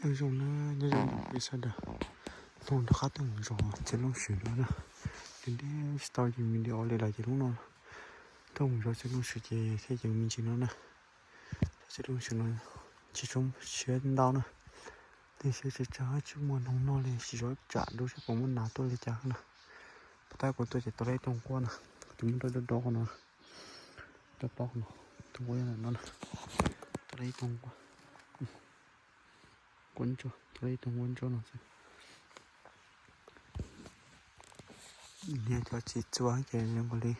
Nyob zoo na, nyob zoo peb sawv daws. Hnub no rov qab tuaj mus zov txiv loob swm no na. Nws deb tsis tau ces video li lawm ces hnub no tuaj mus zov txiv loob swm ces thiaj ceev me ntsis no na. Txiv loob swm no tsis tshua siab ntau na. Tej siab tsawg tsawg tsis muaj noog noj li, sim zov tsam dub seb puas muaj nas tuaj li cas na. Puas tab kuv tuaj ces tau lawm ib tug nquab na, tus muaj dawb dawb no, rau plaub no, tus nquab no na, tau lawm ib tug nquab. Nquab ntsuab, tau lawm ib tug nquab ntsuab no xwb. Niag cov txiv txua ces zoo nkaus li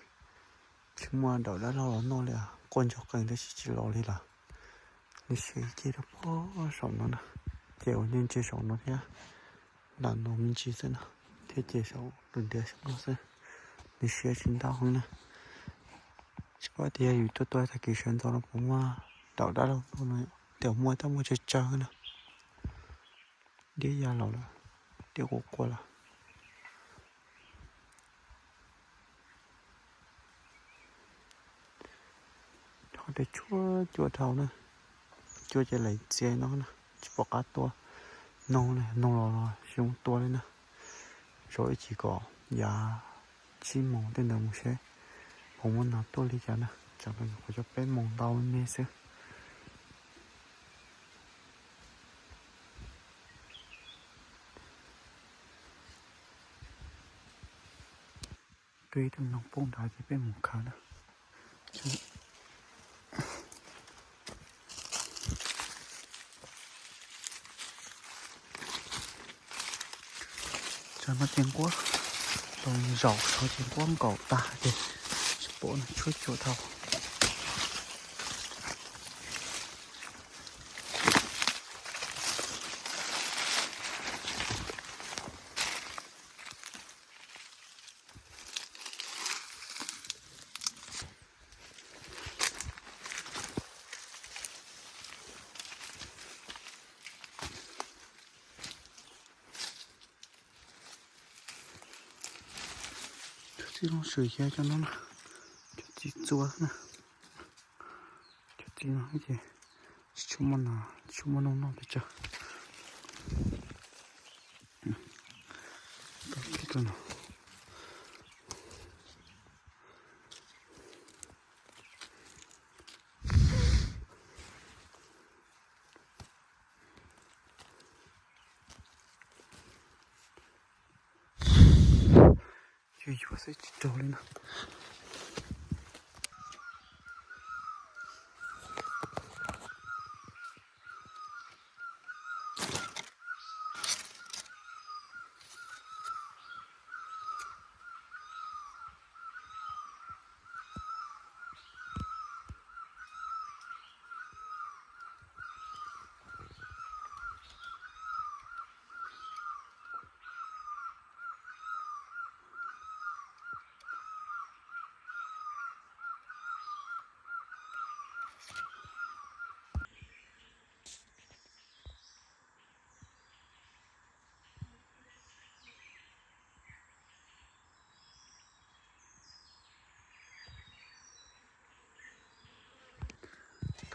tsis muaj daum dab laug los noj li, quaj ntsuag qees tab sis tsis los li lawm. Nws siav ces rau pem saum no na, ces ua ntse ntse saum no thiab, nram no me ntsis xwb na, thiab ces saum lub ntiav saum no xwb. Nws siav tsis ntau heev na. Tsis paub tias yog yus tuaj tua tag kis sawv ntxov no puas muaj daum dab laug noj no, tias muaj tab muaj tsawg tsawg na. Diab ya los lawm, diab quaj quaj lawm. Rau qhov tias tshuab cua dhau na, cua ces laim txias no na, tsis pom qab tua. Noog na, noog los los tsis zoo tua li na. Zov ib chim kom yav tsib moos tej ntawd mus seb puas muaj nas tuaj li cas na, tsam no nyuam qhuav cov peb moos ntau me xwb. Twb ib tug noog poob nrad ces peb mus khaws na. Tsam no ces nquab los zaum saud ces nquab nkaum tag ces tsis pom tshuab cua dhau. Cov txiv loob swm ces cov no na, cov txiv txua na, cov txiv no ces tsis tshua muaj nas tsis tshua muaj noog noj pes tsawg. Tau kiag rau no. Yuav yuav xwb tsis raug li na.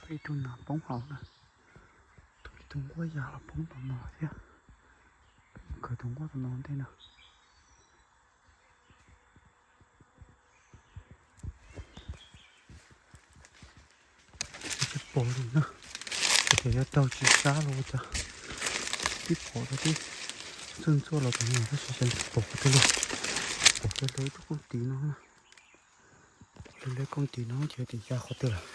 Tau ib tug nas poob hauv na. Tau ib tug nquab ya los poob tom no thiab. Khaws tus nquab tom no ntej no. Tsis pom li na. Txawm tias yuav raug tsis sab los ua cas, twb pom rau tib txuj ntxuaj los tom no tab sis xyov tsis pom qhov twg li. Pom kiag lawv ib tug kooj tiv no, lawv kooj tiv no ces tias ya qhov twg lawm.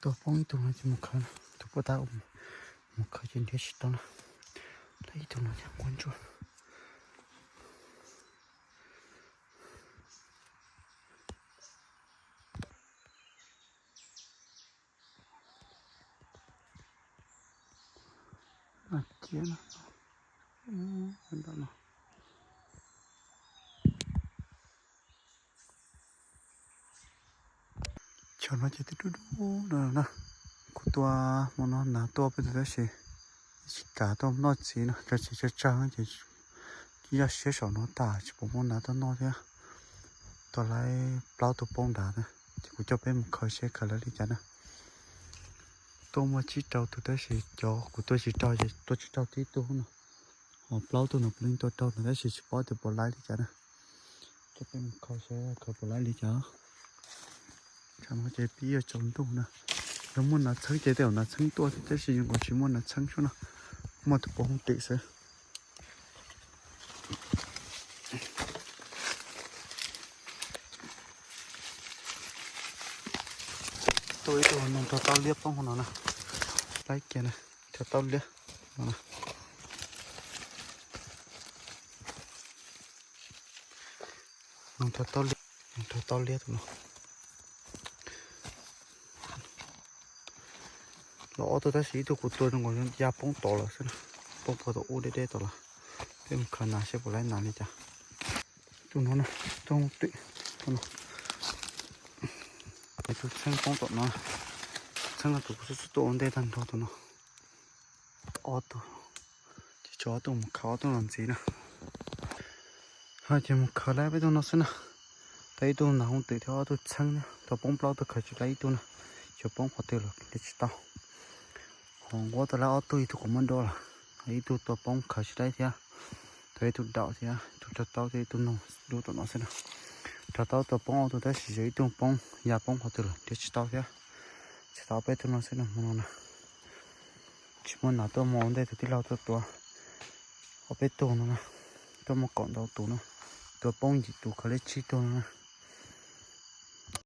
Tuag poob ib tug no ces mus khaws, tus puag ta mus khaws ces nrhiav tsis tau na. Tau ib tug no ces nquab ntsuab. ciaj no. Ntawm no. Cov no ces twb dub dub no na. Kuv tua hmo no hnav tuaj peb tus tab sis tsis kav tuaj noj txiv no, cov txiv tsawg tsawg ces yaj siab saum no tas tsis pom muaj hnav tuaj noj thiab. Tua lawm plaub tus poob nrad na, ces kuv coj peb mus khaws seb khaws lawv li cas na. Tuaj muaj tsib rau tus tab sis cov kuv tua tsis raug ces tua tsis raug tib tug no. Ho plaub tug no puav leej tua raug ntawd tab sis tsis paub tias puas laib li cas na. Coj peb mus khaws seb khaws puas laib li cas. Tsam no ces pib yuav tsaus ntuj na. Yog muaj nas txheeb ces tej zaum nas txheeb tuaj tab sis zoo nkaus tsis muaj nas txheeb xwb no. Muaj tus poob twm xwb. Tuaj ib tug noog rog taub liab poob hauv no na. Laib kiag na, rog taub liab no na. Noog rog taub liab, noog rog taub liab tus no. Los ob tug tab sis ib tug kuv tua zoo nkaus ya poob tod lawm xwb na. Poob puag tom ub deb deb tod lawm. Peb mus khaws nas seb puas laib nas li cas. Tus no na, tus twm, tus no. Ces tus txheeb poob tom no. Txheeb no tus kuv xub xub tua ua ntej tag nrho tus no. Ob tug, ces tshuav ob tug mus khaws ob tug no ntxiv na. Ces mus khaws laib peb tug no xwb na. Tau ib tug nas hooj twm thiab ob tug txheeb na, tau poob plaub tug khaws tsis laib ib tug na. Xyov poob qhov twg lawm li tsis tau. Ho nquab tau laib ob tug, ib tug kuv muab dob lawm, ib tug tua poob khaws tsis laib thiab. Tau ib tug daum thiab, ib tug rog taub thiab ib tug noog dub tom no xwb na. Rog taub tua poob ob tug tab sis yog ib tug poob ya poob qhov twg lawm nrhiav tsis tau thiab. Tsis tau peb tug no xwb na hmo no na. Tsis muaj nas tuaj mus ua ntej tus tij laug tuaj tua ob peb tug no na. Tuaj muaj kaum ntau tus na. Tua poob yim tus khaws li tsib tug no na.